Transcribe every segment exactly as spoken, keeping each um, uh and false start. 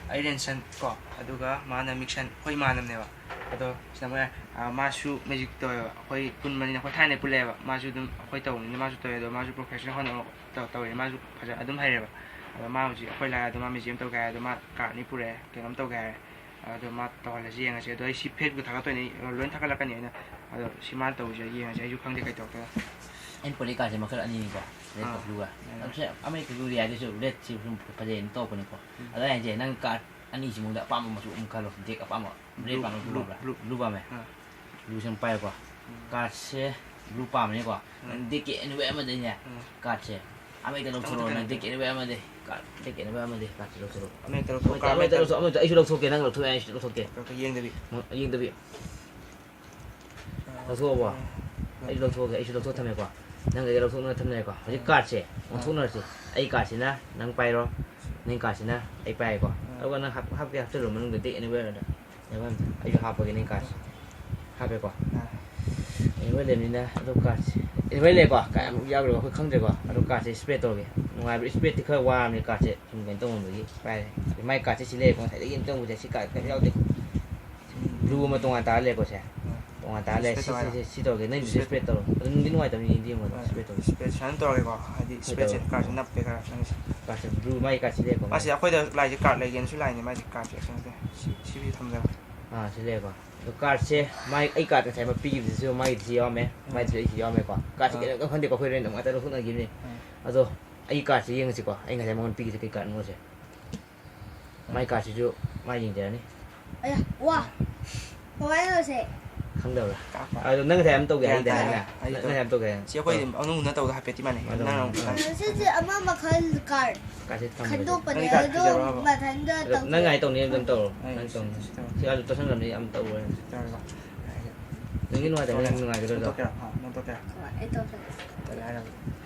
ꯑꯩ ꯔꯦꯟꯁꯟ ꯀꯣ, ꯑꯗꯨꯒ ꯃꯥꯅ ꯃꯤꯛꯁꯟ, ꯑꯩꯈꯣꯏ ꯏꯃꯥꯟꯅꯕꯅꯦꯕ꯫ ꯑꯗꯣ ꯁꯤꯗ ꯃꯣꯏ, ꯑꯥ, ꯃꯥꯁꯨ ꯃꯦꯖꯤꯛ ꯇꯧꯋꯦꯕ, ꯑꯩꯈꯣꯏ ꯄꯨꯟꯕꯅꯤꯅ, ꯑꯩꯈꯣꯏ ꯊꯥꯏꯅ ꯄꯨꯜꯂꯛꯑꯦꯕ꯫ ꯃꯥꯁꯨ ꯑꯗꯨꯝ ꯑꯩꯈꯣꯏ ꯇꯧꯕꯅꯤꯅ ꯃꯥꯁꯨ ꯇꯧꯋꯦ, ꯑꯗꯣ ꯃꯥꯁꯨ ꯄ꯭ꯔꯣꯐꯦꯁꯅꯦꯜ ꯑꯣꯏꯅ ꯇꯧ-, ꯇꯧꯔꯦ꯫ ꯃꯥꯁꯨ ꯐꯖꯅ ꯑꯗꯨꯝ ꯍꯩꯔꯦꯕ꯫ ꯑꯗꯣ ꯃꯥ ꯍꯧꯖꯤꯛ ꯑꯩꯈꯣꯏ ꯂꯥꯛꯑꯦ, ꯑꯗꯣ ꯃꯥ ꯃꯦꯖꯤꯛ ꯑꯃ ꯇꯧꯒꯦ ꯍꯥꯏ, ꯑꯗꯣ ꯃꯥ ꯀꯥꯔꯠ ꯑꯅꯤ ꯄꯨꯔꯛꯑꯦ, ꯀꯩꯅꯣꯝ ꯇꯧꯒꯦ ꯍꯥꯏꯔꯦ꯫ ꯑꯗꯣ ꯃꯥ ꯇꯧꯍꯜꯂꯁꯤ, ꯌꯦꯡꯉꯁꯤ꯫ ꯑꯗꯣ ꯑꯩ ꯁꯤ ꯐꯦꯁꯕꯨꯛꯇ ꯊꯥꯒꯠꯇꯣꯏꯅꯦ, ꯂꯣꯏ ꯊꯥꯒꯠꯂꯛꯀꯅꯤ ꯑꯩꯅ꯫ ꯑꯗꯣ ꯁꯤ ꯃꯥꯅ ꯇꯧꯕꯁꯦ ꯌꯦꯡꯉꯁꯤ, ꯑꯩꯁꯨ ꯈꯪꯗꯦ ꯀꯩ ꯇꯧꯔꯛꯇꯣꯏꯅꯣ꯫ ꯑꯩꯅ ꯄꯨꯔꯛꯏ ꯀꯥꯔꯠꯁꯦ ꯃꯈꯜ ꯑꯅꯤꯅꯤꯀꯣ, ꯔꯦꯗꯀ ꯑꯥ꯫ ꯕ꯭ꯂꯨꯒ꯫ ꯎꯝ꯫ ꯑꯗꯣ ꯁꯤ ꯑꯃꯍꯦꯛꯇ ꯕ꯭ꯂꯨꯗꯤ ꯌꯥꯗꯦ, ꯁꯤ ꯔꯦꯗꯁꯤ ꯁꯨꯝ ꯐꯖꯩꯅ ꯇꯧꯔꯛꯄꯅꯤꯀꯣ꯫ ꯎꯝ꯫ ꯑꯗꯣ ꯑꯩ ꯍꯥꯏꯁꯦ, ꯅꯪ ꯀꯥꯔꯠ ꯑꯅꯤꯁꯤ ꯃꯅꯨꯡꯗ ꯑꯄꯥꯝꯕ ꯃꯆꯨ ꯑꯃ ꯈꯜꯂꯣ꯫ ꯗꯦꯛ ꯑꯄꯥꯝꯕ, ꯔꯦꯗ ꯕ꯭ꯂꯨ, ꯄꯥꯝꯕ꯭ꯔꯥ, ꯕ꯭ꯂꯨ ꯕ꯭ꯂꯨ, ꯄꯥꯝꯕ꯭ꯔꯥ? ꯕ꯭ꯂꯨ꯫ ꯕ꯭ꯂꯨ ꯄꯥꯝꯃꯦ꯫ ꯑꯥ꯫ ꯕ꯭ꯂꯨꯁꯦ ꯑꯃ ꯄꯥꯏꯌꯨꯀꯣ꯫ ꯎꯝ꯫ ꯀꯥꯔꯠꯁꯦ ꯕ꯭ꯂꯨ ꯄꯥꯝꯕꯅꯤꯀꯣ꯫ ꯎꯝ꯫ ꯅꯪ ꯗꯦꯛꯀꯤ ꯑꯦꯅꯤꯋꯦ ꯑꯃꯗꯩꯅꯦ, ꯎꯝ꯫ ꯀꯥꯔꯠꯁꯦ ꯑꯃꯍꯦꯛꯇ ꯈꯤꯇꯪ ꯂꯧꯊꯣꯔꯛꯑꯣ, ꯅꯪ ꯃꯨꯊꯠꯀꯅꯤ꯫ ꯗꯦꯛꯀꯤ ꯑꯦꯅꯤꯋꯦ ꯑꯃꯗꯩ꯫ ꯀꯥꯔꯠ ꯗꯦꯛꯀꯤ ꯑꯦꯅꯤꯋꯦ ꯑꯃꯗꯩ ꯀꯥꯔꯠꯁꯦ ꯂꯧꯊꯣꯔꯛꯑꯣ꯫ ꯑꯃꯍꯦꯛꯇ ꯂꯧꯊꯣꯛ-, ꯑꯃꯍꯦꯛꯇ, ꯀꯥꯔꯠ ꯑꯃꯍꯦꯛꯇ ꯑꯃꯍꯦꯛꯇ ꯂꯧꯊꯣꯛ-, ꯑꯃꯍꯦꯛꯇ, ꯑꯩꯁꯨ ꯂꯧꯊꯣꯛꯀꯦ, ꯅꯪ ꯂꯧꯊꯣꯛ ꯌꯥꯏ, ꯑꯩꯁꯨ ꯂꯧꯊꯣꯛꯀꯦ꯫ ꯂꯧꯊꯣꯛ-, ꯌꯦꯡꯗꯕꯤ꯫ ꯃ-, ꯌꯦꯡꯗꯕꯤ꯫ ꯂꯧꯊꯣꯛꯑꯕꯣ? ꯑꯩꯁꯨ ꯂꯧꯊꯣꯛꯑꯒꯦ, ꯑꯩꯁꯨ ꯂꯧꯊꯣꯛ ꯊꯝꯃꯦꯀꯣ꯫ ꯅꯪ ꯑꯩꯒ ꯂꯧꯊꯣꯛꯅ ꯊꯝꯅꯔꯦꯀꯣ꯫ ꯍꯧꯖꯤꯛ ꯀꯥꯔꯠꯁꯦ ꯑꯣꯟꯊꯣꯛꯅꯔꯁꯤ꯫ ꯑꯩ ꯀꯥꯔꯠꯁꯤꯅ ꯅꯪ ꯄꯥꯏꯔꯣ, ꯅꯪ ꯀꯥꯔꯠꯁꯤꯅ ꯑꯩ ꯄꯥꯏꯔꯦꯀꯣ꯫ ꯑꯗꯨꯒ ꯅꯪ ꯍꯥꯞ-, ꯍꯥꯞꯀꯦ ꯍꯥꯞꯆꯜꯂꯣ ꯃꯅꯨꯡꯗ, ꯗꯦꯛ ꯑꯦꯅꯤꯋꯦꯌꯔꯗ꯫ ꯑꯩꯁꯨ ꯍꯥꯞꯄꯒꯦ ꯅꯪ ꯀꯥꯔꯠꯁꯦ꯫ ꯍꯥꯞꯄꯦꯀꯣ? ꯑꯦꯅꯤꯋꯦꯌꯔ ꯂꯩꯕꯅꯤꯅ ꯑꯗꯨ ꯀꯥꯔꯠꯁꯦ꯫ ꯑꯦꯅꯤꯋꯦꯌꯔ ꯂꯩꯀꯣ? ꯀꯌꯥꯝ ꯌꯥꯎꯈ꯭ꯔꯦꯕ ꯑꯩꯈꯣꯏ ꯈꯪꯗ꯭ꯔꯦꯀꯣ꯫ ꯑꯗꯨ ꯀꯥꯔꯠꯁꯦ ꯁ꯭ꯄ꯭ꯔꯦꯗ ꯇꯧꯔꯒꯦ꯫ ꯅꯨꯡꯉꯥꯏꯕ꯭ꯔꯥ? ꯁ꯭ꯄ꯭ꯔꯦꯗꯇꯤ ꯈꯔ ꯋꯥꯔꯕꯅꯤ ꯀꯥꯔꯠꯁꯦ꯫ ꯁꯨꯝ ꯀꯩꯅꯣ ꯇꯧꯃꯟꯕꯒꯤ ꯄꯥꯏꯔꯦ꯫ ꯃꯥꯏ ꯀꯥꯔꯠꯁꯦ ꯁꯤ ꯂꯩꯔꯦꯀꯣ, ꯉꯁꯥꯏꯗꯒꯤ ꯌꯦꯡ ꯇꯧꯕꯁꯦ ꯁꯤ ꯀꯥꯔꯠ ꯀꯩꯝ ꯌꯥꯎꯗꯦ꯫ ꯕ꯭ꯂꯨ ꯑꯃ ꯇꯣꯉꯥꯟ ꯇꯥꯔ ꯂꯩꯔꯦꯀꯣ ꯁꯦ꯫ ꯇꯣꯉꯥꯟ ꯇꯥꯔ ꯂꯩꯔꯦ꯫ ꯁꯤ, ꯁꯤ, ꯁꯤ, ꯁꯤ ꯇꯧꯔꯒꯦ꯫ ꯅꯪꯒꯤꯁꯦ ꯁ꯭ꯄ꯭ꯔꯦꯗ ꯇꯧꯔꯣ꯫ ꯑꯗꯨ ꯅꯨꯡꯗꯤ ꯅꯨꯡꯉꯥꯏꯇꯕꯅꯤ, ꯌꯦꯡꯗꯤ ꯌꯦꯡꯉꯣ ꯑꯗꯣ ꯁ꯭ꯄ꯭ꯔꯦꯗ ꯇꯧꯔꯣ꯫ ꯁ꯭ꯄ꯭ꯔꯦꯗ ꯁꯨꯃꯥꯏꯅ ꯇꯧꯔꯒꯦꯀꯣ, ꯍꯥꯏꯗꯤ ꯁ꯭ꯄ꯭ꯔꯦꯗꯁꯦ ꯀꯥꯔꯠꯁꯦ ꯅꯞꯄꯦ ꯈꯔ ꯅꯪꯒꯤꯁꯦ꯫ ꯀꯥꯔꯠꯁꯦ ꯕ꯭ꯂꯨ ꯃꯥꯏ ꯀꯥꯔꯠꯁꯤ ꯂꯩꯔꯦꯀꯣ꯫ ꯃꯥꯁꯦ ꯑꯩꯈꯣꯏꯗ ꯂꯥꯛꯏꯁꯦ ꯀꯥꯔꯠ ꯂꯩꯒꯦꯅꯁꯨ ꯂꯥꯛꯏꯅꯦ, ꯃꯥꯏꯁꯦ ꯀꯥꯔꯠꯁꯦ ꯀꯩꯅꯣ ꯇꯧꯋꯦ꯫ ꯁꯤ, ꯁꯤꯕꯨꯗꯤ ꯊꯝꯖꯔꯒꯦ꯫ ꯑꯥ, ꯁꯤ ꯂꯩꯔꯦꯀꯣ꯫ ꯑꯗꯣ ꯀꯥꯔꯠꯁꯦ ꯃꯥꯏ, ꯑꯩ ꯀꯥꯔꯠ ꯉꯁꯥꯏ ꯑꯃ ꯄꯤꯈꯤꯕꯗꯨꯁꯨ ꯃꯥꯒꯤꯗꯨꯁꯨ ꯌꯥꯎꯔꯝꯃꯦ, ꯃꯥꯏꯗꯨꯁꯨ ꯑꯩꯁꯨ ꯌꯥꯎꯔꯝꯃꯦꯀꯣ꯫ ꯀꯥꯔꯠꯁꯦ ꯑꯥ꯫ ꯀꯩꯅꯣꯝꯇ ꯈꯪꯗꯦꯀꯣ, ꯑꯩꯈꯣꯏ ꯔꯦꯟꯗꯝ ꯉꯥꯛꯇ ꯂꯧꯊꯣꯛꯅꯈꯤꯕꯅꯤ꯫ ꯑꯥ꯫ ꯑꯗꯣ ꯑꯩ ꯀꯥꯔꯠꯁꯦ ꯌꯦꯡꯉꯁꯤꯀꯣ, ꯑꯩ ꯉꯁꯥꯏ ꯃꯉꯣꯟꯗ ꯄꯤꯈꯤꯕꯁꯦ ꯀꯩ ꯀꯥꯔꯠꯅꯣꯁꯦ꯫ ꯃꯥꯏ ꯀꯥꯔꯠꯁꯤꯁꯨ ꯃꯥ ꯌꯦꯡꯖꯔꯅꯤ꯫ ꯑꯌꯥ, ꯋꯥ꯫ ꯀꯃꯥꯏꯅ ꯇꯧꯁꯦ? ꯈꯪꯗꯕ꯭ꯔꯥ? ꯀꯥꯔꯠ꯫ ꯑꯗꯣ ꯅꯪ ꯉꯁꯥꯏ ꯑꯃ ꯇꯧꯒꯦ ꯒ꯭ꯌꯥꯟ ꯍꯥꯏꯗꯥꯏꯅꯦ, ꯇꯥꯔꯦ꯫ ꯅꯪ? ꯑꯩ ꯅꯪ ꯇꯧ-, ꯉꯁꯥꯏ ꯑꯃ ꯇꯧꯒꯦ ꯍꯥꯏ-, ꯁꯤ ꯑꯩꯈꯣꯏ ꯇꯧ-, ꯑꯅꯧꯕꯅ ꯇꯧꯗ ꯍꯥꯏꯐꯦꯠꯇꯤ ꯃꯥꯟꯅꯩ꯫ ꯃꯥꯟꯅꯕꯅꯤ, ꯅꯪ ꯑꯃꯨꯛ ꯃꯥꯟꯅꯕꯅꯤ꯫ ꯈꯪ-, ꯁꯤꯁꯦ ꯑꯃ ꯃꯈꯜ ꯀꯥꯔꯠ ꯀꯥꯔꯠꯁꯦ ꯊꯝꯃꯒꯦ꯫ ꯈꯟꯗꯣꯛꯄꯅꯦ, ꯅꯪꯒꯤ ꯀꯥꯔꯠ ꯑꯗꯣ ꯐꯖꯕ꯭ꯔꯕ? ꯃꯊꯟꯇ ꯑꯗꯣ ꯅꯪ ꯇꯧ-, ꯉꯥꯏ ꯇꯧꯅꯤ ꯑꯗꯨꯝ ꯇꯧꯔꯣ꯫ ꯑꯩ ꯅꯪ ꯁꯤ, ꯇꯧꯅꯤ꯫ ꯁꯤ ꯇꯧꯔꯣ꯫ ꯁꯤ ꯑꯗꯨ ꯇꯣꯠꯁꯟꯈ꯭ꯔꯕꯅꯤ, ꯑꯃ ꯇꯧꯔꯣ꯫ ꯁꯤ ꯇꯧꯔꯣ꯫ ꯅꯪꯒꯤ ꯅꯨꯡꯉꯥꯏꯇꯕ, ꯅꯪ ꯅꯨꯡꯉꯥꯏꯒꯗ꯭ꯔꯣ? ꯅꯪ ꯇꯣꯛꯀꯦꯔꯣ? ꯍꯥ, ꯅꯪ ꯇꯣꯛꯀꯦꯔꯣ? ꯍꯣꯏ, ꯑꯩ ꯇꯣꯛꯀꯦ꯫ ꯇꯜꯂꯦ ꯍꯥꯏꯔꯕ?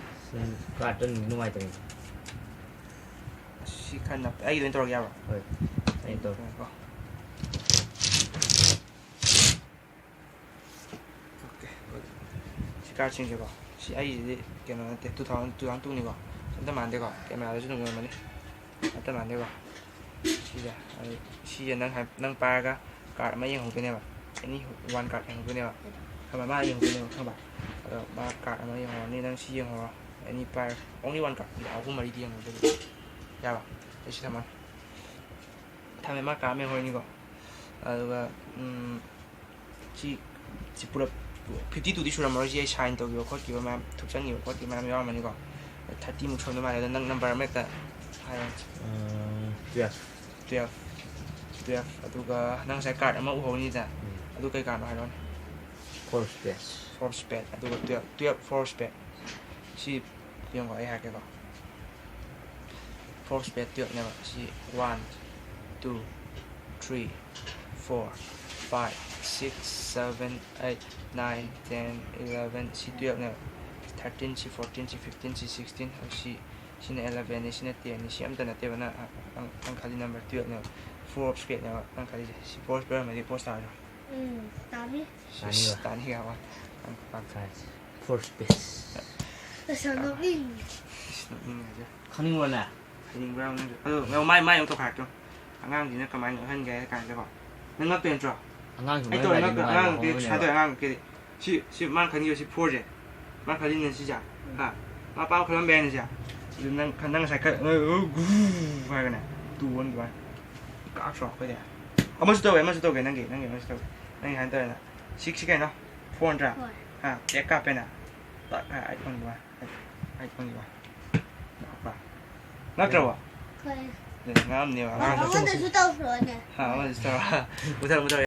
ꯅꯪ ꯀꯥꯔꯠꯇꯣ ꯅꯨꯡꯗꯤ ꯅꯨꯡꯉꯥꯏꯇꯕꯅꯤ꯫ ꯑꯁ, ꯁꯤ ꯈꯔ ꯅꯞꯄꯦ꯫ ꯑꯩꯒꯤꯗ ꯑꯣꯏꯅ ꯇꯧꯔꯒꯦ ꯌꯥꯕ꯭ꯔꯣ? ꯍꯣꯏ, ꯑꯩꯅ ꯇꯧꯔꯣ꯫ ꯉꯥꯏꯈꯣ꯫ Okay, good. ꯁꯤ ꯀꯥꯔꯠꯁꯤꯡꯁꯦꯀꯣ, ꯁꯤ ꯑꯩꯒꯤꯁꯤꯗꯤ ꯀꯩꯅꯣ ꯅꯠꯇꯦ, two thousand, two thousand two ꯅꯤꯀꯣ꯫ ꯑꯝꯇ ꯃꯥꯟꯗꯦꯀꯣ, ꯀꯦꯃꯦꯔꯥꯗꯁꯨ ꯑꯗꯨꯝ ꯑꯣꯏꯔꯝꯃꯅꯤ꯫ ꯑꯝꯇ ꯃꯥꯟꯗꯦꯀꯣ꯫ ꯁꯤꯁꯦ, ꯑꯗꯨ ꯁꯤꯁꯦ ꯅꯪ ꯍꯥꯏ-, ꯅꯪ ꯄꯥꯏꯔꯒ ꯀꯥꯔꯠ ꯑꯃ ꯌꯦꯡꯍꯧꯗꯣꯏꯅꯦꯕ, ꯑꯦꯅꯤ ꯋꯥꯟ ꯀꯥꯔꯠ ꯌꯦꯡꯍꯧꯗꯣꯏꯅꯦꯕ, ꯈꯪꯕ? ꯃꯥ ꯌꯦꯡꯍꯧꯗꯣꯏꯅꯦꯕ, ꯈꯪꯕ? ꯑꯗꯣ ꯃꯥ ꯀꯥꯔꯠ ꯑꯃ ꯌꯦꯡꯍꯧꯔꯅꯤ, ꯅꯪ ꯁꯤ ꯌꯦꯡꯍꯧꯔꯣ, ꯑꯦꯅꯤ ꯄꯥꯏꯔꯣ, ꯑꯣꯡꯂꯤ ꯋꯥꯟ ꯀꯥꯔꯠ, ꯑꯍꯨꯝ ꯃꯔꯤꯗꯤ ꯌꯦꯡꯍꯧꯗꯣꯏꯅꯦ, ꯌꯥꯕ? ꯑꯩ ꯁꯤ ꯊꯝꯃꯣ, ꯊꯝꯃꯦ, ꯃꯥ ꯀꯥꯔꯠ ꯑꯃ ꯌꯦꯡꯍꯧꯔꯅꯤꯀꯣ꯫ ꯑꯗꯨꯒ ꯎꯝ, ꯁꯤ, ꯁꯤ ꯄꯨꯂꯞ ꯐꯤꯐꯇꯤ ꯇꯨꯗꯤ ꯁꯨꯔꯝꯃꯔꯣꯏ, ꯁꯤ ꯑꯩ ꯁꯥꯏꯟ ꯇꯧꯈꯤꯕ ꯈꯣꯠꯈꯤꯕ ꯃꯌꯥꯝ, ꯊꯨꯞꯆꯟꯈꯤꯕ ꯈꯣꯠꯈꯤꯕ ꯃꯌꯥꯝ ꯌꯥꯎꯔꯝꯃꯅꯤꯀꯣ꯫ ꯊꯥꯔꯇꯤꯃꯨꯛ ꯁꯨꯔꯝꯗꯧ ꯃꯥꯜꯂꯦ꯫ ꯑꯗꯣ ꯅꯪ ꯅꯝꯕꯔ ꯑꯃ ꯍꯦꯛꯇ ꯍꯥꯏꯔꯣ꯫ ꯇꯨꯌꯦꯜꯐ꯫ ꯇꯨꯌꯦꯜꯐ꯫ ꯇꯨꯌꯦꯜꯐ꯫ ꯑꯗꯨꯒ ꯅꯪ ꯉꯁꯥꯏ ꯀꯥꯔꯠ ꯑꯃ ꯎꯍꯧꯅꯤꯗ, ꯎꯝ꯫ ꯑꯗꯨ ꯀꯩ ꯀꯥꯔꯠꯅꯣ ꯍꯥꯏꯔꯣꯅꯦ? ꯐꯣꯔ ꯁ꯭ꯄꯦꯠ꯫ ꯐꯣꯔ ꯁ꯭ꯄꯦꯠ꯫ ꯑꯗꯨꯒ ꯇꯨꯌꯦꯜꯐ, ꯇꯨꯌꯦꯜꯐ ꯐꯣꯔ ꯁ꯭ꯄꯦꯠ꯫ ꯁꯤ ꯌꯦꯡꯉꯣ, ꯑꯩ ꯍꯥꯏꯔꯛꯀꯦꯀꯣ꯫ ꯐꯣꯔ ꯁ꯭ꯄꯦꯠ ꯇꯨꯌꯦꯜꯐꯅꯦꯕ꯫ ꯁꯤ one, two, three, four, five, six, seven, eight, nine, ten, eleven, ꯁꯤ ꯇꯨꯌꯦꯜꯐꯅꯦꯕ꯫ ꯊꯥꯔꯇꯤꯟ, ꯁꯤ ꯐꯣꯔꯇꯤꯟ, ꯁꯤ ꯐꯤꯐꯇꯤꯟ, ꯁꯤ ꯁꯤꯛꯁꯇꯤꯟ, ꯁꯤ, ꯁꯤꯅ ꯏꯂꯚꯦꯟꯅꯤ, ꯁꯤꯅ ꯇꯦꯟꯅꯤ, ꯁꯤ ꯑꯝꯇ ꯅꯠꯇꯦꯕ ꯅꯪ, ꯅꯪ, ꯅꯪ ꯈꯜꯂꯤ ꯅꯝꯕꯔ ꯇꯨꯌꯦꯜꯐꯅꯦꯕ꯫ ꯐꯣꯔ ꯁ꯭ꯄꯦꯠꯅꯦꯕ ꯅꯪ ꯈꯜꯂꯤꯁꯦ꯫ ꯁꯤ ꯐꯣꯔ ꯁ꯭ꯄꯦꯠ ꯑꯣꯏꯔꯝꯃꯗꯤ ꯄꯣꯁ ꯇꯥꯔꯣꯏꯗ꯭ꯔꯣ? ꯎꯝ, ꯇꯥꯅꯤ꯫ ꯁꯤꯁ, ꯇꯥꯅꯤꯕ꯫ ꯇꯥꯅꯤ ꯀꯌꯥ ꯋꯥ? ꯅꯪ ꯄꯥꯛ ꯐꯣꯔ ꯁ꯭ꯄꯦꯠ꯫ ꯑꯁ, ꯌꯥꯝ ꯅꯣꯛꯅꯤꯡꯉꯤ꯫ ꯏꯁ, ꯅꯣꯛꯅꯤꯡꯉꯦ ꯍꯥꯏꯁꯦ꯫ ꯈꯪꯅꯤꯡꯕ꯭ꯔꯣꯅꯦ? ꯍꯩꯅꯤꯡꯕ꯭ꯔꯥ ꯅꯪꯁꯨ? ꯑꯗꯣ ꯃꯥꯏ, ꯃꯥꯏ ꯑꯃꯨꯛ ꯇꯧꯈꯥꯏꯔꯛꯀꯦ꯫ ꯑꯉꯥꯡꯁꯤꯅ ꯀꯃꯥꯏꯅ ꯅꯣꯛꯍꯟꯒꯦ ꯍꯥꯏ ꯀꯥꯟꯗꯀꯣ꯫ ꯅꯪ ꯉꯛꯇꯣꯏ ꯅꯠꯇ꯭ꯔꯣ? ꯑꯉꯥꯡꯁꯨ ꯑꯩ ꯃꯥꯏ ꯇꯧꯔꯦ, ꯃꯥꯏ ꯉꯛꯇꯣꯏ꯫ ꯅꯨꯡꯉꯥꯏꯕ ꯑꯉꯥꯡꯗꯤ ꯃꯑꯣꯡꯅꯦꯕ꯫ ꯁꯨꯃꯥꯏꯅ ꯇꯧꯔꯦ, ꯑꯉꯥꯡ ꯀꯩꯗꯤ꯫ ꯁꯤ, ꯁꯤ ꯃꯥꯅ ꯈꯟꯈꯤꯕ ꯁꯤ ꯐꯣꯔꯁꯦ꯫ ꯃꯥꯅ ꯈꯜꯂꯤꯅ ꯁꯤꯁꯦ꯫ ꯎꯝ꯫ ꯍꯥ? ꯃꯥ ꯑꯄꯥꯝꯕ ꯈꯜꯂꯝꯕ ꯌꯥꯏꯅꯦ ꯁꯦ꯫ ꯑꯗꯨ ꯅꯪ, ꯅꯪ ꯉꯁꯥꯏ ꯈꯔ, ꯒꯨ ꯍꯥꯏꯔꯒꯅꯦ, ꯇꯨ ꯑꯣꯟꯈꯤꯕ ꯋꯥꯅꯤ꯫ ꯀꯥꯛꯁꯨ ꯑꯩꯈꯣꯏꯗꯤ꯫ ꯑꯃꯁꯨ ꯇꯧꯋꯦ, ꯑꯃꯁꯨ ꯇꯧꯒꯦ, ꯅꯪꯒꯤ, ꯅꯪꯒꯤ ꯑꯃꯁꯨ ꯇꯧꯒꯦ꯫ ꯅꯪꯒꯤ ꯍꯥꯏꯅ ꯇꯧꯔꯦꯅ꯫ ꯁꯤꯛꯁꯁꯤ ꯀꯩꯅꯣ? ꯐꯣꯔ ꯅꯠꯇ꯭ꯔꯥ? ꯍꯣꯏ꯫ ꯍꯥ? ꯕꯦꯛ ꯀꯥꯞꯄꯦꯅ꯫ ꯇꯛ ꯍꯥꯏ, ꯑꯩꯠ ꯑꯣꯟꯈꯤꯕ ꯋꯥꯅꯤ꯫ ꯑꯩꯠ ꯑꯣꯟꯈꯤꯕ ꯋꯥꯅꯤ꯫ ꯉꯛꯄ꯭ꯔꯥ? ꯉꯛꯇ꯭ꯔꯕꯣ? ꯍꯣꯏ꯫ ꯑꯗꯨꯅꯦ, ꯉꯛꯑꯝꯅꯦꯕ ꯑꯉꯥꯡꯗꯣ꯫ ꯑꯃꯗꯁꯨ ꯇꯧꯈ꯭ꯔꯣꯅꯦ꯫ ꯍꯥ, ꯑꯃꯗꯁꯨ ꯇꯧꯔꯣ꯫ ꯃꯨꯊꯔꯣ, ꯃꯨꯊꯔꯣ꯫